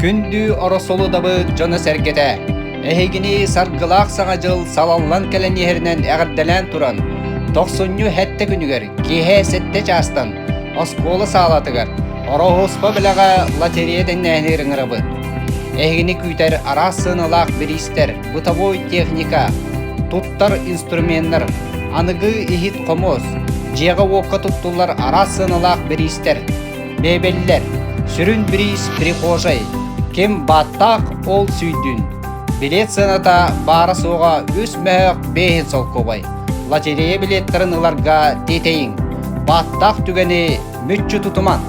Күндү Оросолудабыт дьоно-сэргэтэ, эһигини саргылаах Саҥа дьыл салаллан кэлэн иһэринэн эҕэрдэлээн туран, тохсунньу сэттэ күнүгэр киэһэ сэттэ чаастан оскуола саалатыгар Ороһуоспа бэлэҕэ лотерея тэҥнээһини ыҥырабыт. Эһигини күүтэр араас сыаналаах бириистэр, бытовой техника, туттар инструменнар, аныгы иһит-хомуос, дьиэҕэ-уокка туттуллар араас сыаналаах бириистэр, Мебеллэр, сүрүн бириис прихожай, ким бааттаах ол сүүйдүн. Билет сыаната баара-суоҕа үс мөһөөх биэһин солкуобай. Лотерея билеттарын ыларга тиэтэйиҥ. Бааттаах түгэни мүччү тутумаҥ.